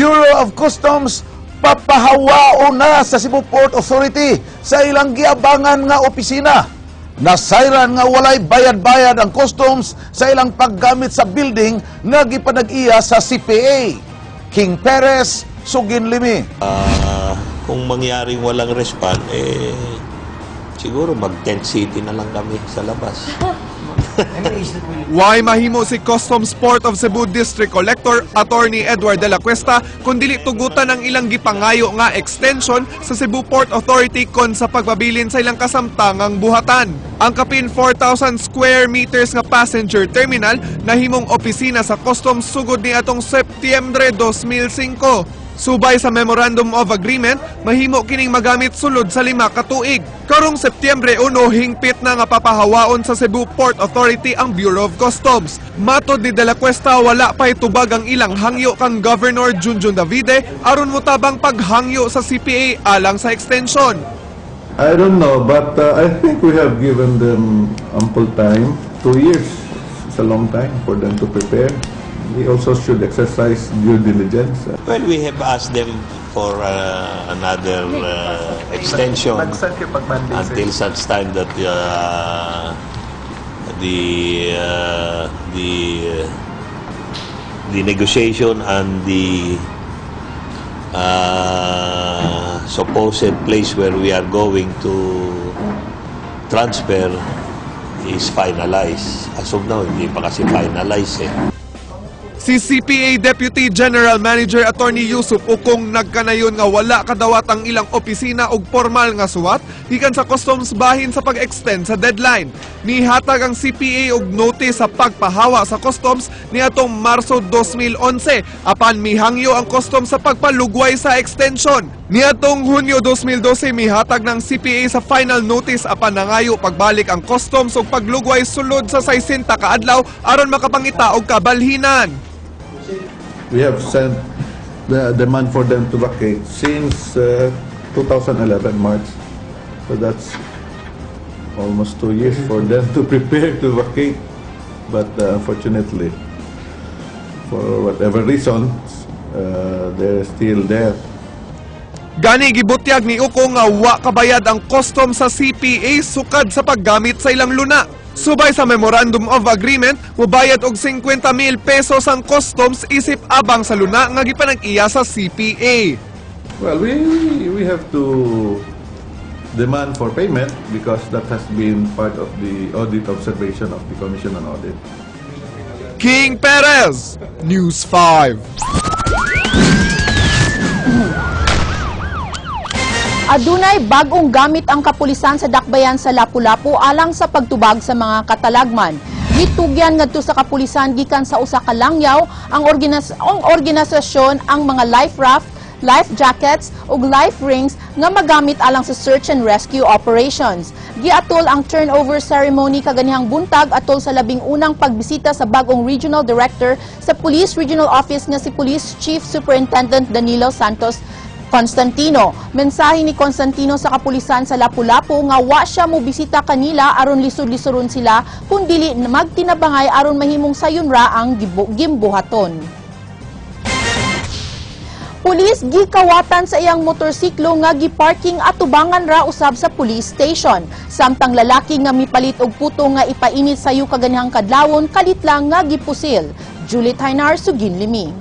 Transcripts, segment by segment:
Bureau of Customs papahawao na sa Cebu Port Authority sa ilang giabangan nga opisina. Nasayran nga walay bayad-bayad ang customs sa ilang paggamit sa building nga gipanag-iya sa CPA. King Perez, Sugin Limi. Kung mangyaring walang respond, eh, siguro mag-tent city na lang kami sa labas. Why mahimo si Customs Port of Cebu District Collector Attorney Edward de la Cuesta kung dili tugutan ang ilang gipangayo nga extension sa Cebu Port Authority kon sa pagpabilin sa ilang kasamtangang buhatan. Ang kapin 4,000 square meters nga passenger terminal nahimong opisina sa Customs sugod ni atong Setyembre 2005. Subay sa Memorandum of Agreement, mahimo kining magamit sulod sa 5 ka tuig. Karong Setyembre 1, hingpit na nga papahawaon sa Cebu Port Authority ang Bureau of Customs. Matod ni De La Cuesta, wala pa'y tubag ang ilang hangyo kang Governor Junjun Davide aron motabang paghangyo sa CPA alang sa extension. I don't know, but I think we have given them ample time. 2 years is a long time for them to prepare. They also should exercise due diligence. Well, we have asked them for another extension until such time that the negotiation and the supposed place where we are going to transfer is finalized. As of now, hindi pa kasi finalized eh. Si CPA Deputy General Manager Attorney Yusuf Ukong nagkanayon nga wala kadawat ang ilang opisina og formal nga suwat gikan sa customs bahin sa pag-extend sa deadline. Nihatag ang CPA og notice sa pagpahawa sa customs niadtong Marso 2011 apan mihangyo ang customs sa pagpalugway sa extension. Niadtong Hunyo 2012, mihatag ng CPA sa final notice apan nangayo pagbalik ang customs og paglugway sulod sa 60 ka adlaw aron makapangita og kabalhinan. We have sent the demand for them to vacate since 2011 March. So that's almost 2 years for them to prepare to vacate. But unfortunately, for whatever reasons, they're still there. Gani gibutyag ni Uko nga wa kabayad ang custom sa CPA sukad sa paggamit sa ilang luna. Subay sa Memorandum of Agreement, mubayad og 50 mil pesos ang customs isip abang sa luna nga gipanag-iya sa CPA. Well, we have to demand for payment because that has been part of the audit observation of the Commission on Audit. King Perez, News 5. Adunay bagong gamit ang kapulisan sa dakbayan sa Lapu-Lapu alang sa pagtubag sa mga katalagman. Gitugyan ngadto sa kapulisan gikan sa usa ka langyaw ang organisasyon ang mga life raft, life jackets ug life rings nga magamit alang sa search and rescue operations. Giatol ang turnover ceremony kaganihang buntag atol sa 11 pagbisita sa bagong regional director sa Police Regional Office nga si Police Chief Superintendent Danilo Santos Constantino. Mensahe ni Constantino sa kapulisan sa Lapu-Lapu nga wa siya mobisita kanila aron lisod-lisoron sila kung dili magtinabangay aron mahimong sayon ra ang gimbuhaton. Pulis gikawatan sa iyang motorsiklo nga giparking atubangan ra usab sa police station. Samtang lalaki nga mipalit og puto nga ipainit sayo kaganihang kadlawon kalit lang nga gipusil. Julie Tainar, Sugin Limi.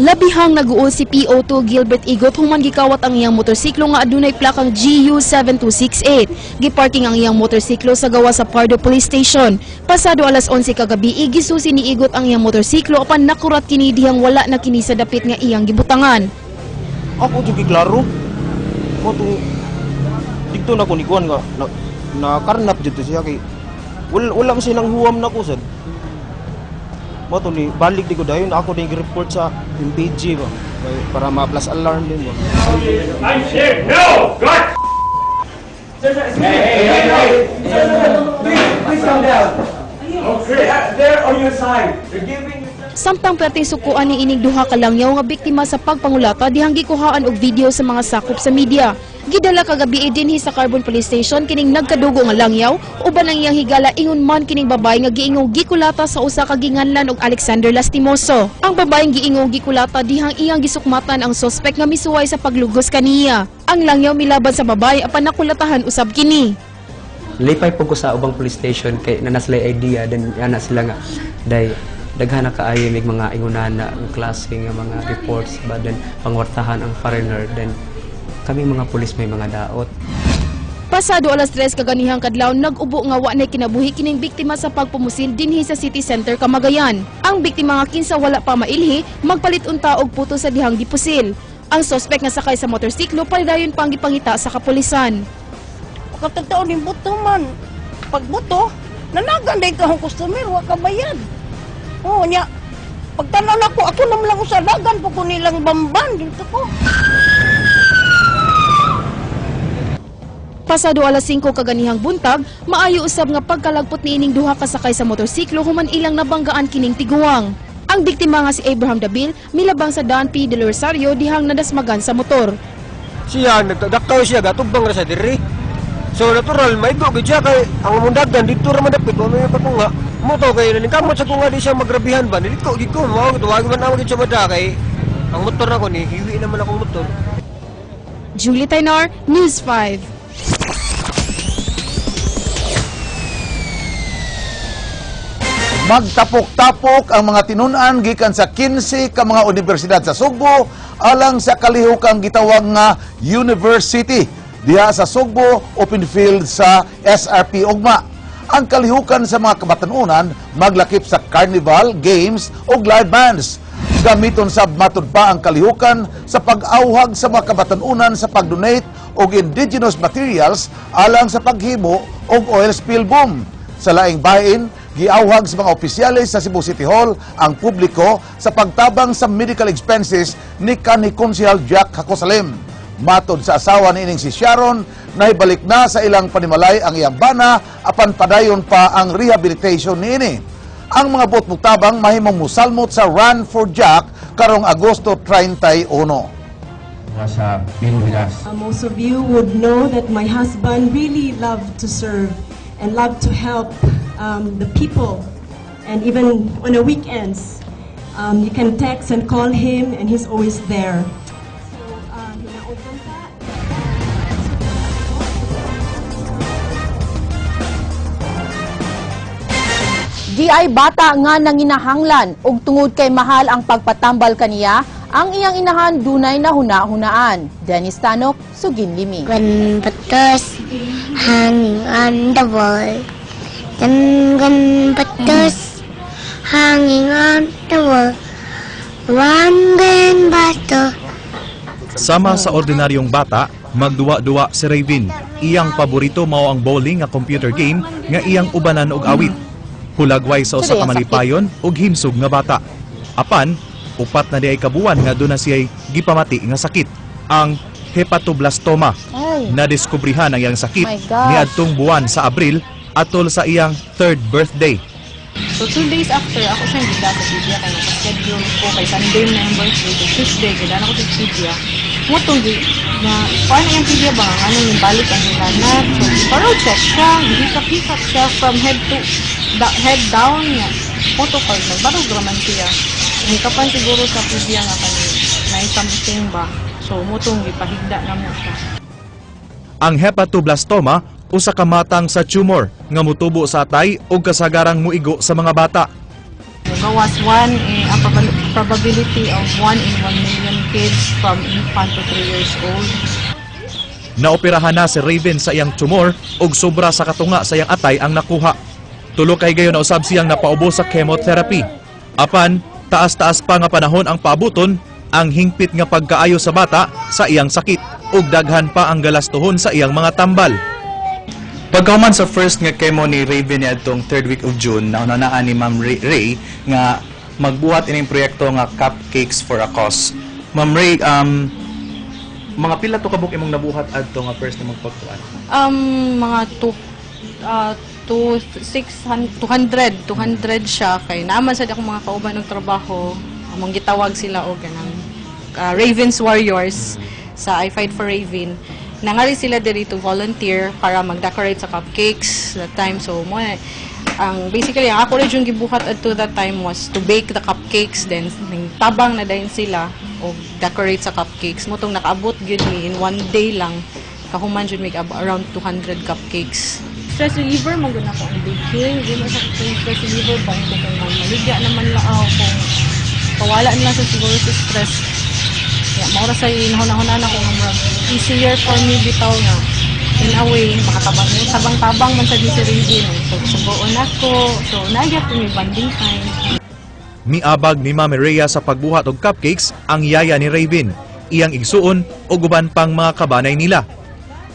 Labihang naguol si PO2 Gilbert Igot human gikawat ang iyang motorsiklo nga adunay plakang GU7268. Giparking ang iyang motorsiklo sa gawa sa Pardo Police Station. Pasado alas 11 kagabi, gisusi ni Igot ang iyang motorsiklo apan nakurat kini dihang wala na kini sa dapit nga iyang gibutangan. Ako jud klaro. Mo to didto na ko ni kuan nga na karnap jud to siya kay wala man silang huwam na ko sad. Mo to ni balik di ko dayon, ako din report sa MPG ba kay para ma-plus alarm din ba. I'm here. No! God! Hey, hey, hey, hey! Please, please calm down. Okay. They're on your side. They're giving you. Samtang perting sukuan ni ining duha ka langyaw nga biktima sa pagpangulata dihang gikuhaan og video sa mga sakop sa media. Gidala kagabi dinhi sa Carbon Police Station kining nagkadugo nga langyaw uban ang iyang higala ingon man kining babae nga giingong gikulata sa usa ka ginganlan og Alexander Lastimoso. Ang babaeng giingong gikulata dihang iyang gisukmatan ang sospek nga misuway sa paglugos kaniya. Ang langyaw milaban sa babae apan nakulatahan usab kini. Lipay po ko sa ubang police station kay na sila idea then ana sila nga day daghan na kaayo mig mga ingunana nga klase nga mga reports ba, then pangwartahan ang foreigner, then kami mga pulis may mga daot. Pasado alas 3 kaganihang kadlaw, nag-ubo nga wa nay kinabuhi kining biktima sa pagpumusil dinhi sa City Center, Kamagayan. Ang biktima nga kinsa wala pa mailhi, magpalit unta og puto sa dihang gipusil. Ang sospek nga sakay sa motorsiklo padayon pang gipangita sa kapulisan. Katagtaon yung buto man. Pagbuto, nanagan din ka akong customer, wa ka bayad. Oo, niya. Pagtanaw na ko, ako naman lang sa dagan po ko nilang bamban dito ko. Pasado alas 5 kaganihang buntag, maayo usab nga pagkalagpot niining duha ka sakay sa motorsiklo human ilang nabanggaan kining tiguang. Ang biktima nga si Abraham Dabil milabang sa Dan P. Del Rosario dihang nadasmagan sa motor. Siya nagdakaw siya gatubang ra sa diri. So natural maigo gyud siya kay ang mundagan dito ra man dapit wa may patunga. Mo to kay nangkamot sa ko nga di siya magrabihan ba, niliko gyud ko mao tuwag man ako gyud siya bada kay ang motor nako ni hiwi naman akong motor. Julie Taynar, News 5. Magtapok-tapok ang mga tinun-an gikan sa 15 ka mga universidad sa Sugbo alang sa kalihukang gitawag nga University diha sa Sugbo Open Field sa SRP Ugma. Ang kalihukan sa mga kabatanunan maglakip sa carnival, games ug live bands. Gamiton sab matud pa ang kalihukan sa pag-awhag sa mga kabatanunan sa pag-donate og indigenous materials alang sa paghimo og oil spill boom. Sa laing bahin, giawhag sa mga opisyales sa Cebu City Hall ang publiko sa pagtabang sa medical expenses ni kanhi Konsehal Jack Jacosalem. Matod sa asawa ni ining si Sharon, nahibalik na sa ilang panimalay ang iyang bana apan padayon pa ang rehabilitation niini. Ang mga buot mutabang mahimong musalmot sa Run for Jack karong Agosto 31. Sa Pilipinas. Most of you would know that my husband really loved to serve and loved to help the people, and even on the weekends, you can text and call him, and he's always there. So, hinaotan ta. Di ay bata nga nanginahanglan og tungod kay mahal ang pagpatambal kaniya, ang iyang inahan dunay na huna-hunaan. Dennis Tanok, Sugin Limi. When butters hanging on the wall. Ten gun butters hanging on the wall. One green butter. Sama sa ordinaryong bata, magduwa-duwa si Raven. Iyang paborito mao ang bowling nga computer game nga iyang ubanan og awit. Hulagway sa usa ka malipayon ug himsog nga bata. Apan, upat na diay kabuan nga duna siya'y gipamati nga sakit, ang hepatoblastoma. Nadiskubrihan ang iyang sakit niadtong buwan sa Abril atol sa iyang third birthday. So 2 days after, ako siyang gida sa Pedia kay naka-schedule ko kay Sunday na yung birthday, so Tuesday kay dana ko sa Pedia. Mutong gi na kuan na yung Pedia ba nga anong yung balik ang hilanat. So thorough check siya, gihikap-hikap siya from head to head down niya. Moto card nagbarog raman siya. Hikapan siguro sa Pedia nga kani na something ba. So mutong gipahigda na mo siya. Ang hepatoblastoma usa ka matang sa tumor nga mutubo sa atay ug kasagarang muigo sa mga bata. Gawas 1 ang probability of 1 in 1 million kids from infant to 3 years old. Naoperahan na si Raven sa iyang tumor ug sobra sa katunga sa iyang atay ang nakuha. Tulo kay gayon na usab siyang napaubo sa chemotherapy. Apan, taas-taas pa nga panahon ang paabuton ang hingpit nga pagkaayo sa bata sa iyang sakit ug daghan pa ang galastuhon sa iyang mga tambal. Pagkahuman sa first nga chemo ni Raven niadtong third week of June, naunanaan ni Ma'am Ray nga magbuhat ining proyekto nga Cupcakes for a Cause. Ma'am Ray, mga pila to kabuk imong nabuhat adto nga first nimong pagkuan? Mga two, two, six, 200 siya kay naaman sad akong mga kauban og trabaho, among gitawag sila og kanang Ravens Warriors sa I Fight for Raven. Nangari sila diri to volunteer para mag-decorate sa cupcakes that time. So mo ang basically ang ako rin yung gibuhat adto that time was to bake the cupcakes, then tabang na dayon sila og decorate sa cupcakes. Mao tong nakaabot gyud mi in one day lang, kahuman jud mig around 200 cupcakes. Stress reliever man gud nako ang baking. Di man sa kung stress reliever ba kung maligya naman lang ako, kung pawala na lang sa siguro sa stress. Yeah, mao ra sa hinahuna na ko nga murag easier for me bitaw nga in a way makatabang tabang-tabang man sa ni si Raven. So sugoon ako, so naa gyapon may bonding time. Miabag ni Mami Rhea sa pagbuhat og cupcakes ang yaya ni Raven, iyang igsuon ug uban pang mga kabanay nila.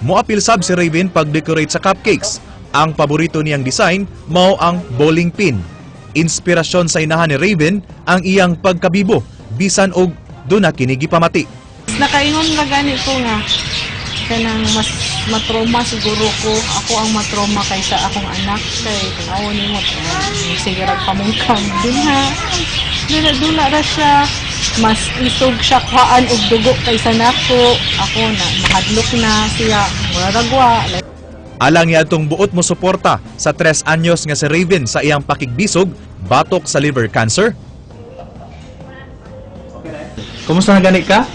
Moapil sab si Raven pag-decorate sa cupcakes. Ang paborito niyang design mao ang bowling pin. Inspirasyon sa inahan ni Raven ang iyang pagkabibo bisan og duna kini gipamati. Nakaingon na gani ko nga kanang mas matrauma siguro ko, ako ang matrauma kaysa akong anak, kay tan-awon nimo, sige rag pamungkam dinha, dula dula ra siya, mas isog siya kuhaan og dugo kaysa nako. Ako na mahadlok na, siya mura ragwa. Alang niadtong buot mo suporta sa 3 anyos nga si Raven sa iyang pakigbisog batok sa liver cancer. Kumusta na gani ka?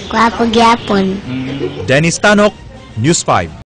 Gwapo gyapon. Dennis Tanok, News 5.